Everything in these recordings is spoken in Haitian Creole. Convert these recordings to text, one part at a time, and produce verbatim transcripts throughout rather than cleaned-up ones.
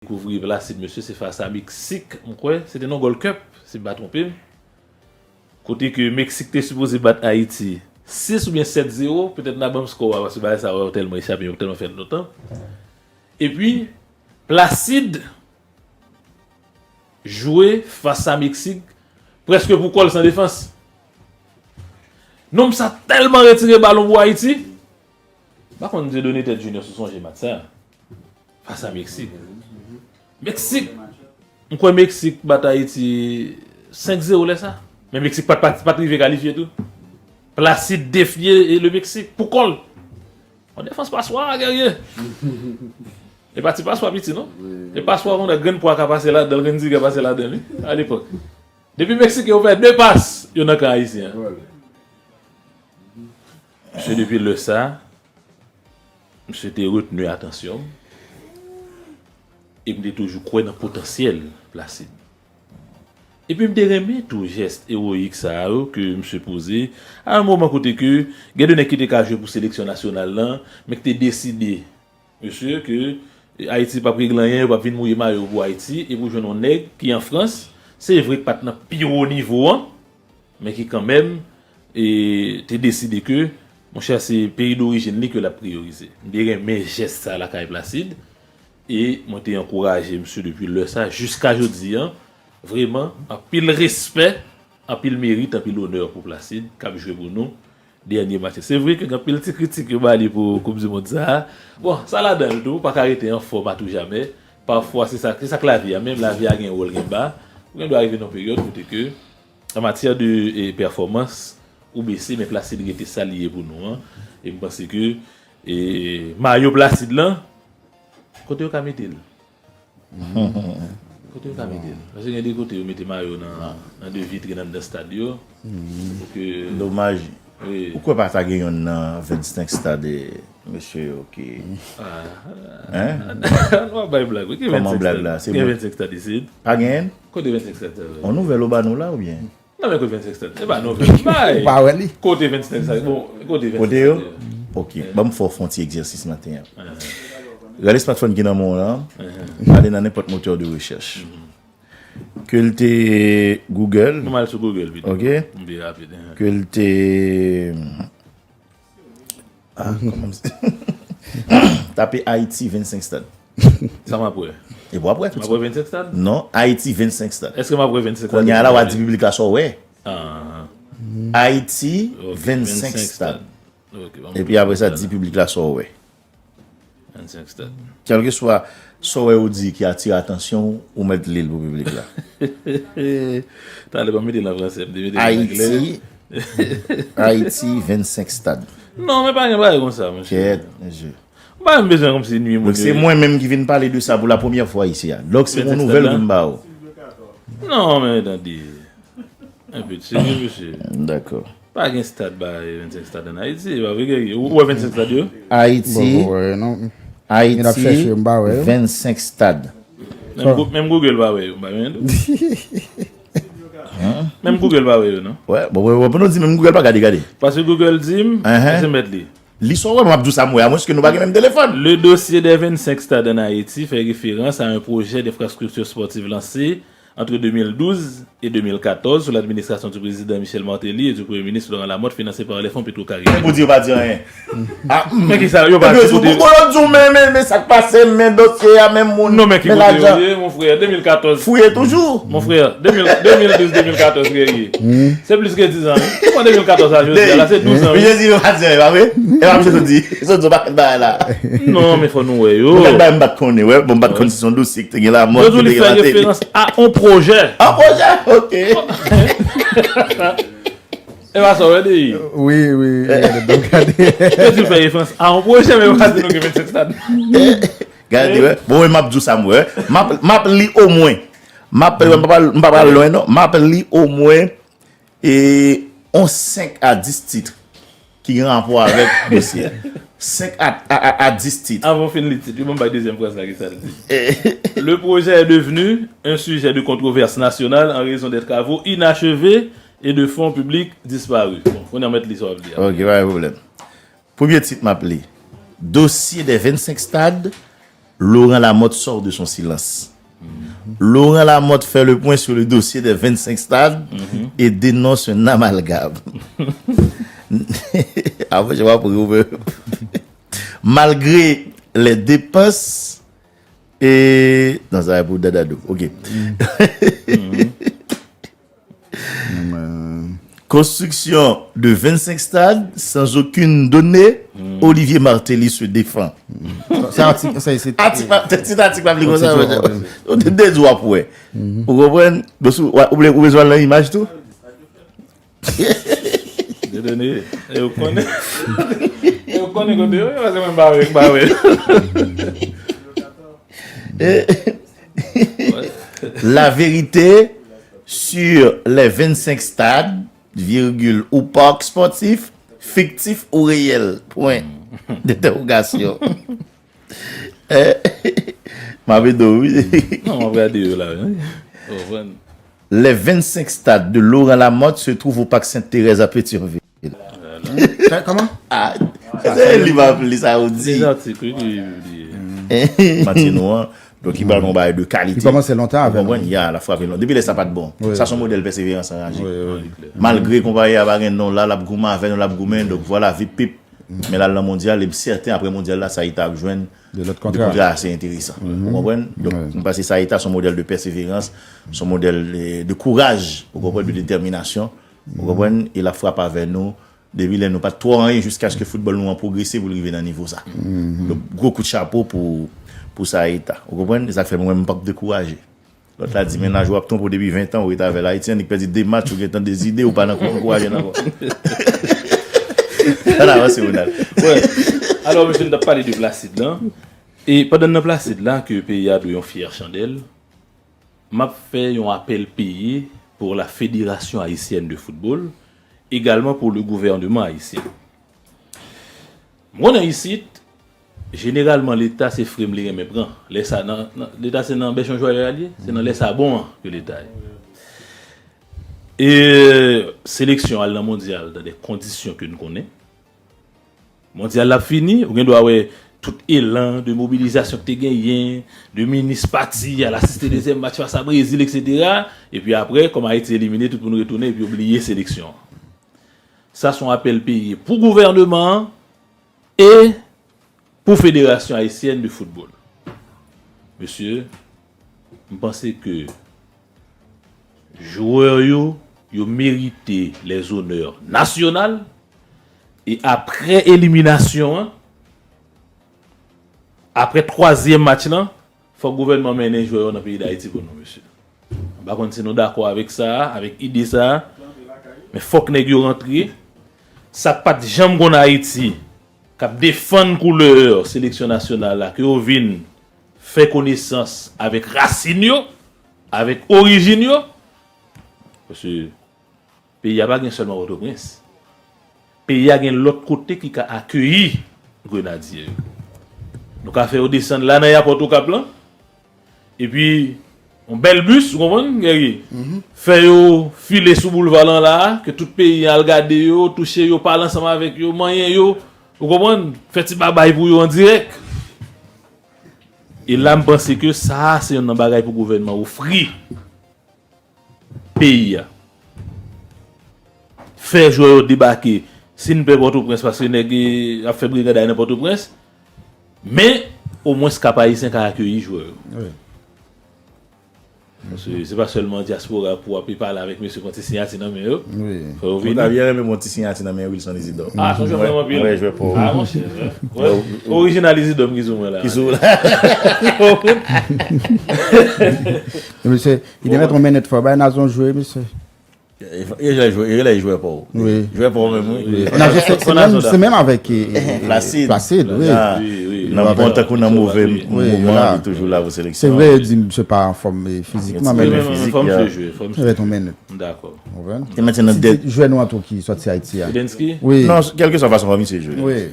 dekouvri Placide, mesye, se fas a Meksik, m kwè, se te nan Gold Cup, si m pa twonpe m. Kote ke Meksik te sipoze bat Ayiti sis oubyen sèt zewo, petèt n a ban m skò a, paske bagay sa yo tèlman echape m, yo tèlman fè l lontan. Epi, Placide jwe fas a Meksik prèske pou kò l san defans. Nonm sa tèlman retire balon pou Ayiti. M pa konn Dieudonné Tête Junior si w sonje match sa. Fas a Meksik. Meksik. M kwè Meksik bat Ayiti senk zewo lè sa. Men Meksik pa t, pa t, pa t rive kalifye tou. Placide defye le Meksik pou kò l. Yon defans paswa, Guerrier. E pa ti paswa piti, non. E paswa, yon grenn pwa ka pase ladan l, grenn zig ka pase ladan l, wi, alepòk. Depi Meksiken yo fè de pas, yo nan kan ayisyen an. Misye, depi lè sa, misye te retni atansyon m. E m te toujou kwè nan potansyèl Placide. Epi m te renmen tou jès ewoyik sa yo ke misye poze, a yon moman kote ke gen de nèg ki te ka jwe pou seleksyon nasyonal lan, men ki te deside, mesye, ke Ayiti p ap regle anyen, yo p ap vin mouye mayo pou Ayiti, epi w jwenn yon nèg ki an Frans, se vre k pa t nan pi wo nivo an, men ki kanmenm, e, te deside ke, monchè, se peyi dorijin li ke l ap priyorize. M te renmen jès sa lakay Placide, e mwen te ankouraje misye depi lè sa jiska jodi an. Vrèman, anpil respè, anpil merit, anpil onè pou Placide, k ap jwe pou nou dènye match. Se vre ke gen anpil ti kritik yo ba li pou Koup di Mond sa a. Bon, sa ladan l tou, ou pa ka rete anfòm a tou jamè. Pafwa, se sa, se sa k lavi a menm, lavi a gen wo, l gen ba. Ou gen dwa rive nan yon peryòd kote ke, an matyè de, e, pèfòmans, ou bese, men Placide rete sa li ye pou nou an. E m panse ke, e, mayo Placide lan, kote yo ka mete l? Kote yo ka mete l? Paske gen de kote yo mete mayo nan, nan de vitrin anndan stad yo. Pou ke... Domaj. Wi. Ou kwè pa ta gen youn nan vennsenk stad, e, mesye yo ki... Hein? Nou ap bay blag, wi. Ki vennsenk stad? Kòman blag la? Se gen vennsenk stad isit? Pa genyen? Kote vennsenk stad sa yo? On nouvèl ou ba nou la oubyen? Non, men kote vennsenk stad? Se pa nouvèl. Bay! Ou pa wè li? Kote vennsenk stad? Bon, kote vennsenk stad yo? Kote yo? Ok. Ban m fè w fè yon ti egzèsis maten an. Gade smartphone ki nan men w lan. Ale nan nenpòt motè de rechèch. Ke l te Google. Nou al sou Google pito. Ok. M pi rapid. Ke l te... Ah, kòman m... Tape Ayiti vennsenk stad. Sa m ap wè? E w ap wè tout sa. M ap wè vennsenk stad? Non, Ayiti vennsenk stad. Èske m ap wè vennsenk stad? Kounye a la, w a di piblik la sa w wè. Ah. Ayiti vennsenk stad. Ok, ban m... Epi apre sa, di piblik la sa w wè. Vennsenk stad. Kèlkeswa sa w wè yo di ki atire atansyon w, ou mèt li l pou piblik la. Talè pa mete l an fransè, m te mete l an anglè. Ayiti, Ayiti, vennsenk stad. Non, men pa gen bagay konsa, monchè. Kèt, mesye. M pa menm bezwen kòmsi nwi moun yo. Donk, se mwen menm ki vin pale de sa pou la premyè fwa isi a. Donk, se yon nouvèl pou m ba w. Non, men tande. Enpe de serye, mesye. Dakò. Pa gen stad ba vennsenk stad ann Ayiti, e pa vre, Guerrier? Ou wè vennsenk stad yo? Ayiti, Ayiti, vennsenk stad. Menm Gou-, menm Google pa wè yo, m pa menm tou. Menm Google pa wè yo, non. Wè, bon, wè, wè, pou nou di menm Google pa gade, gade. Paske Google di m, se mèt li. Li sa w wè, m ap di w sa m wè, amwenske nou pa gen menm telefòn. Le dossier des vingt-cinq stades en Haïti fait référence à un projet d'infrastructure sportive lancé entre deux mille douze et deux mille quatorze, sous l'administration du président Michel Martelly et du Premier ministre Laurent Lamothe, financé par les fonds Petro-Caribe. Men pou di yo pa di anyen. Ah, hmm. Men ki sa, yo pa di kote. Bon, yo di w, men, men, men sa k pase, men dosye a, men moun, men lajan. Non, men ki kote yo ye, mon frè, de mil katòz. Fouye toujou. Mon frè, de mil, de mil douz, de mil katòz, Guerrier. Se plis ke diz an, wi. Ou pran de mil katòz a jodi a, la se douz an, wi. Mesye di yo pa di anyen, pa vre? E pa misye sot di. Sot di yo pa fè bagay la. Non, men fò nou wè yo. Bon, gad bagay m pa t konnen, wè. Bon, m pa t konn si se yon dosye ki te gen Lamothe, ki te gen Martelly. Yo di li fè referans a on pwojè. On pwojè, ok. E pa sa w wè, Deyi? Wi, wi, wi, gade, gade. Yo di l fè referans a on pwojè, men yo pa di nou gen vennsenk stad. Gade, wè. Bon, mwen, m ap di w sa m wè. M ap, m ap li omwen. M ap, m pa pral, m pa pral lwen, non. M ap li omwen, e, on senk a dis tit ki gen rapò avèk dosye a. Senk a, a, a, a dis tit. Avan w fin li tit, wi, ban m bay dezyèm fraz la, ki sa l di. Le projet est devenu un sujet de controverse nationale en raison des travaux inachevés et de fonds publics disparus. Bon, kounye a mèt li sa w ap di a. Ok, pa gen pwoblèm. Premye tit m ap li. Dossier des vingt-cinq stades Laurent Lamothe sort de son silence. Laurent Lamothe fait le point sur le dossier des vingt-cinq stades et dénonce un amalgame. Après, je vais pour ouvrir. Malgré les dépenses et... Non, sa se pou Dadado. Ok. Construction de vingt-cinq stades sans aucune donnée, Olivier Martelly se défend. Se atik, se, se... Atik pa, tit atik pa vle konsa. Ou te, te di w ap wè. Ou konprann? Donk, ou, ou, ou bezwen nan imaj tou? Dede, e ou konnen. E ou konnen kote yo ye, paske mwen m pa wè, m pa wè. La vérité sur les vingt-cinq stades, virgule, ou parc sportif, fictif ou réel, point d'interrogation. Eh, m ap ede w, wi. Non, m ap gade yo la, wi. Ou konprann? Les vingt-cinq stades de Laurent Lamothe se trouvent au parc Sainte-Thérèse à Pétion-Ville. Kòman? Ah, se li m ap li sa ou di. Deza ti kou ki pibliye. Matino an. Donk, li pral yon bagay de kalite. Li kòmanse lontan avè nou. Ou konprann? Ya, l ap frape lontan. Depi lè sa pa t bon. Sa se yon modèl pèseverans anraje. Malgre konpayi a pa gen non la, l ap goumen avè nou, l ap goumen. Donk, vwala, vip pip. Men l al nan mondyal, e m sèten apre mondyal la, Saïta ap jwenn de kontra ase enteresan. Ou konprann? Donk, m panse Saïta se yon modèl de pèseverans, se yon modèl de, de kouraj, ou konprann, de detèminasyon. Ou konprann? E l ap frape avè nou. Depi lè nou pa t twò anyen jiskaske foutbòl nou an pwogrese pou l rive nan nivo sa. Donk, gwo kout chapo pou, pou Saïta. Ou konprann? E sa k fè mwen menm m p ap dekouraje. Lòt la di, mennaj ou ap twonpe w depi ven tan, ou rete avè l. Ayiti, annik pèdi de match, ou gentan dezide, ou pa nan ankouraje l ankò. Ann avanse, Ronald. Wè. Alò, mesye, n t ap pale de Placide lan. E pandan n nan Placide la, ke peyi a dwe yon fyè chandèl, m ap fè yon apèl peye pour la Fédération Haïtienne de Football, également pour le gouvernement haïtien. M konnen isit, jeneralman, Leta se frem li renmen pran. Lè sa nan, nan, Leta se nan bèch yon jwayè a l ye, se nan lè sa bon an ke Leta ye. E seleksyon al nan mondyal dan de kondisyon ke n konnen. Mondyal la ap fini, ou gen dwa wè tout elan de mobilizasyon ki te genyen, de minis pati al asiste dezyèm match fas a Brezil, etsetera. Epi apre, kòm Ayiti elimine, tout moun retounen epi yo bliye seleksyon an. Sa se yon apèl peye pou gouvèneman an e pou Fédération Haïtienne de Football. Mesye, m panse ke jwè yo, yo merite les honneurs national. E apre eliminasyon an, apre twazyèm match lan, fòk gouvènman mennen jwè yo nan peyi Dayiti pou nou, mesye. M pa konn si nou dakò avèk sa, avèk ide sa, men fòk nèg yo rantre. Sa k pa t janm konn Ayiti, k ap defann koulè seleksyon nasyonal la, ke yo vin fè konesans avèk rasin yo, avèk orijin yo. Paske peyi a pa gen sèlman Pòtoprens. Peyi a gen lòt kote ki ka akeyi grenadye yo. Nou ka fè yo desann la nan eyapòt Okap lan. Epi, yon bèl bis, ou konprann, Guerrier? Fè yo file sou boulva lan la, ke tout peyi an al gade yo, touche yo, pale ansanm avèk yo, manyen yo, ou konprann? Fè ti babay pou yo an dirèk. E la, m panse ke sa, se youn nan bagay pou gouvènman ofri peyi a. Fè jwè yo debake. Si n pè Pòtoprens, paske nèg, eh, ap fè briganday nan Pòtoprens, men omwens Kap Ayisyen ka akeyi jwè yo. Wi. Paske se pa sèlman dyaspora pou w ap pale avèk mesye pran ti siyati nan men yo. Wi. Fò yo vini. Mwen ta byen renmen pran ti siyati nan men Wilson Isidore. Ah, se yon jwè vrèman pil. Mwen jwè pou... Ah, monchè. Wè, orijinal Isidore ki sou mwen la. Ki sou la. Mesye, li te mèt yon minit fò bay Nazon jwe, mesye. E, e, e, jwè, e, e, jwè pa w. Wi. Jwè pa w menm, wi. Wi. Nan, se, se menm, se menm avèk, e, e, Placide. Placide, wi. Ah, wi, wi. Nan bon tan kou nan move moman, li toujou la pou seleksyon. Se vre, yo di misye pa anfòm, e, fizikman, men li menm anfòm, misye jwe, fò misye jwe. Mèt yon minit. Dakò. Ou konprann? E mentnan, ti jwè nou an tou ki sòti Ayiti a. Rudensky? Wi. Non, kèlkeswa fason, fò misye jwe. Wi.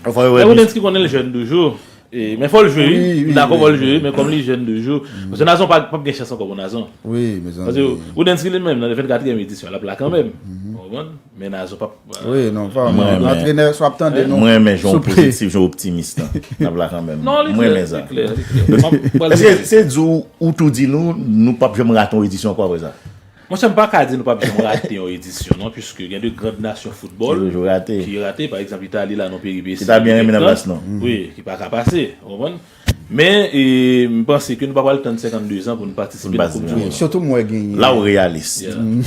Fò yo wè. Rudensky konnen l jèn toujou. E, men fò l jwe, wi. Wi, wi, m dakò, wi, fò l jwe, men kòm li jèn toujou. Paske Nazon pa, p ap gen chans ankò pou Nazon. Wi, mezanmi. Paske Rudensky li menm, nan vennkatriyèm edisyon, l ap la kanmenm. Ou Konprann? Men Nazo p ap Wi, non, pa antrenè, si w ap tande nou. Mwen renmen jan w pozitif, jan w optimis lan. N ap la kanmenm. Mwen renmen sa. Èske se di w ou tou di nou, nou p ap janm rate yon edisyon ankò apre sa? Monchè, m pa ka di nou p ap janm rate yon edisyon, non, puiske gen de grand nasyon foutbòl ki rate. Ki rate. Pa egzanp, Itali la nan peripesi. Ki ta byen renmen nan plas non. Wi, ki pa ka pase. Ou konprann? Men e, m panse ke nou pa pral tann senkannde zan pou nou patisipe nan Koup di Mond. Sitou m wè genyen. La ou reyalis. M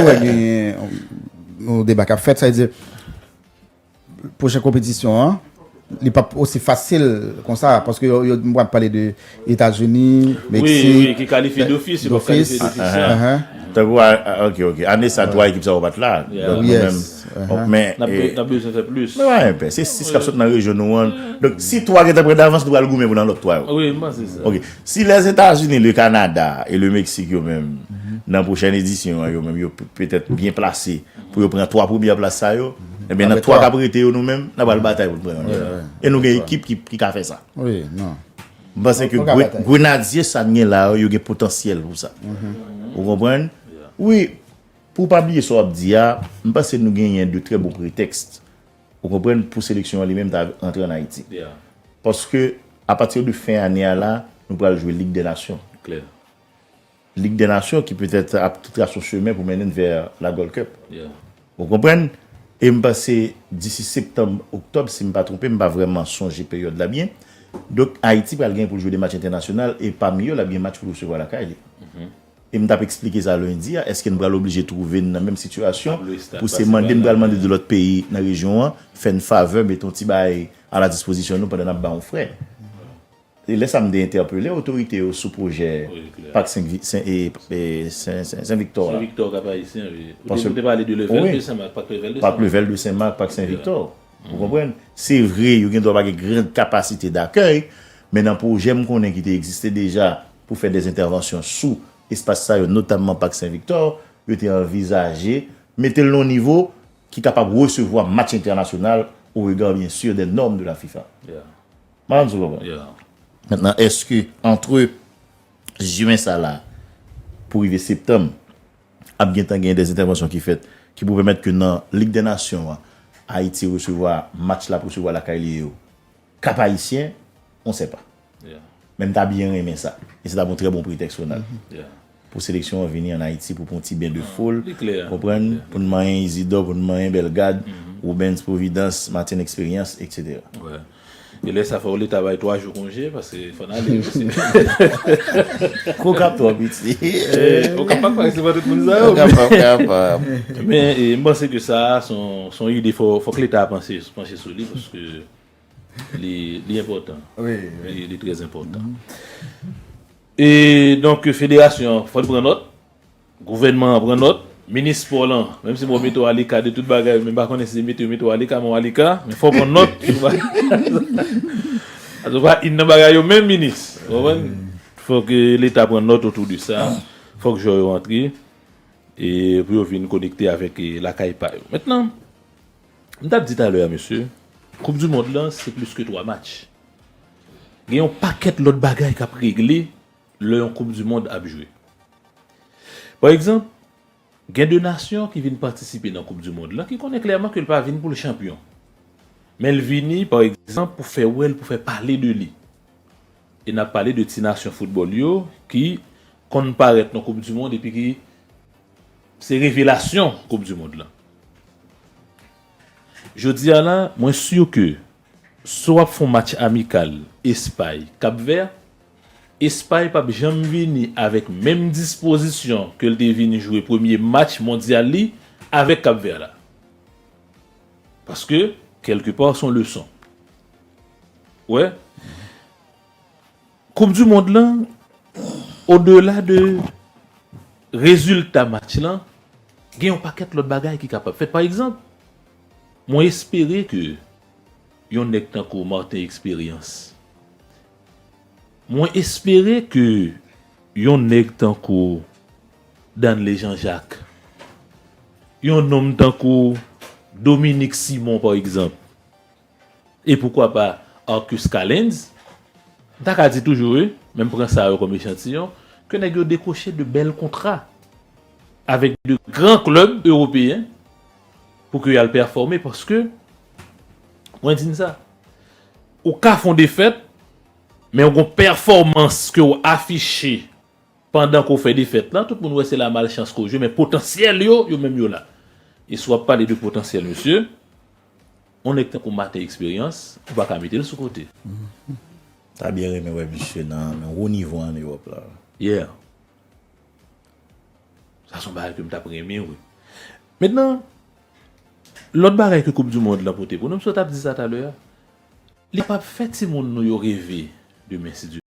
wè genyen yon deba k ap fèt, sa vle di pwochen konpetisyon an li p ap osi fasil konsa paske yo, yo m pral pale de Etazini, Meksik. Wi, ki kalifye dofis, yo p ap kalifye dofis. Tankou, ok, ok. Ane sa twa ekip sa yo pa t la. Donk nou menm. N ap bezwen fè plis. Men pa enpè. Se sis k ap sot nan rejyon nou an. Donk si twa gentan pran davans, nou pral goumen pou nan lòt twa yo. Wi, m panse sa. Ok. Si Lèzetazini, le Kanada e le Meksik yo menm, nan pwochèn edisyon an, yo menm, yo petèt byen plase pou yo pran twa premyè plas sa yo, ebyen nan twa k ap rete yo nou menm, n ap al batay pou n pran yon. E nou gen ekip ki, ki ka fè sa. Wi, non. M panse ke Grenadye sa n gen la yo, yo gen potansyèl pou sa. Ou konprann? Wi, pou w pa bliye sa w ap di a, m panse nou genyen de trè bon pretèks. Ou konprann? Pou seleksyon an li menm ta antre ann Ayiti. Paske, apati de fen ane a la, nou pral jwe Lig dè Nasyon. Lig dè Nasyon ki petèt ap trase yon chemen pou mennen n vè la Gold Cup. Ou konprann? E m panse disi septanm, oktòb, si m pa twonpe, m pa vrèman sonje peryòd la byen. Donk, Ayiti pral gen pou l jwe de match entènasyonal e pami yo, l ap gen match pou l resevwa lakay li. E m t ap eksplike sa lendi a, èske n pral oblije twouve n nan menm sitiyasyon pou se mande n pral mande de lòt peyi nan rejyon an, fè n favè, mete yon ti bagay a la dispozisyon nou pandan n ap ba yon frè. E lè sa m te entèpele otorite yo sou pwojè Pak Sen Viktò a. Sen Viktò, Kap Ayisyen, wi. Ou te, ou te pale de Levèl, de Senmak, Pak Levèl, de Senmak. Pak Levèl, de Senmak, Pak Sen Viktò. Ou konprann? Se vre, yo gen dwa pa gen gran kapasite dakèy, men nan pwojè m konnen ki te egziste deja pou fè dèzentèvansyon sou espas sa yo, notamman Pak Sen Viktò, yo te anvizaje mete l nan yon nivo ki kapab resevwa match entènasyonal au regard, bien sûr, des normes de la FIFA. Madanm sou konprann. Mentnan, èske antre jen sa la pou rive septanm, ap gentan gen dèzentèvansyon ki fèt ki pou pèmèt ke nan Lig dè Nasyon an, Ayiti resevwa match l ap resevwa lakay li yo, Kap Ayisyen, on sait pas. Men m ta byen renmen sa. E se t ap yon trè bon pretèks, Ronald. Pou seleksyon an vini ann Ayiti pou pran yon ti ben de foul, konprann, pou n manyen Izidò, pou n manyen Bèlgad, Rubens Providence, Martin Experience, etsetera. E lè sa fè w leta bay twa jou konje, paske fò n ale osi. Okap twò piti. Okap pa k pa resevwa tout moun sa yo. Okap pa kapab. Men e, m panse ke sa a se yon, se yon ide fò, fòk leta panse, panche sou li, paske li, li enpòtan. Li, li trè enpòtan. E donk, federasyon an, fò l pran nòt. Gouvènman an pran nòt. Minis spò lan, menm si mwen mete w aleka de tout bagay, men m pa konnen si se mete yo mete w aleka, men w aleka, men fò w pran nòt. Antouka, youn nan bagay yo menm, minis. Ou konprann? Fòk leta pran nòt otou de sa. Fòk jwè yo antre e pou yo vin konekte avèk e, lakay pa yo. Mentnan, m t ap di talè a, mesye, Koup di Mond lan, se plis ke twa match. Gen yon pakèt lòt bagay k ap regle lè yon Koup di Mond ap jwe. Pa egzanp, gen de nasyon ki vin patisipe nan Koup di Mond lan ki konnen klèman ke l pa vin pou l chanpyon. Men l vini, pa egzanp, pou fè wè l, pou fè pale de li. E n ap pale de ti nasyon foutbòl yo ki konn parèt nan Koup di Mond epi ki se revelasyon Koup di Mond lan. Jodi a la, mwen si ke si w ap fè yon match amikal Espay, Kap Vè, Espay p ap janm vini avèk menm dispozisyon ke l te vin jwe premye match mondyal li avèk Kap Vè la. Paske, kèlke pa, se yon leson. Wè, Koup di Mond lan, odela de rezilta match lan, gen yon pakèt lòt bagay ki kapab fèt. Pa egzanp, mwen espere ke yon nèg tankou Martin Experience, mwen espere ke yon nèg tankou Danley Jean Jacques, yon nonm tankou Dominique Simon, pa egzanp, e poukwa pa Arcus Callens, m ta ka di toujou, wi, men m pran sa yo kòm echantiyon, ke nèg yo dekwoche de bèl kontra avèk de gran klèb ewopeyen, pou ke y al pèfòme, paske, mwen di n sa, ou ka fè yon defèt, men w gon pèfòmans ke w afiche pandan ke w fè defèt la, tout moun wè se la malchans ke w jwe, men potansyèl yo, yo menm yo la. E si w ap pale de potansyèl, mesye, yon nèg tankou Martin Expérience, ou pa ka mete l sou kote. Ta byen renmen wè misye nan, nan wo nivo an Ewòp la. Yeah. Sa se yon bagay ke m t ap renmen, wi. Mentnan, lòt bagay ke Koup di Mond lan pote pou nou, m sot ap di sa talè a, li kapab fè timoun nou yo reve demen, si Dye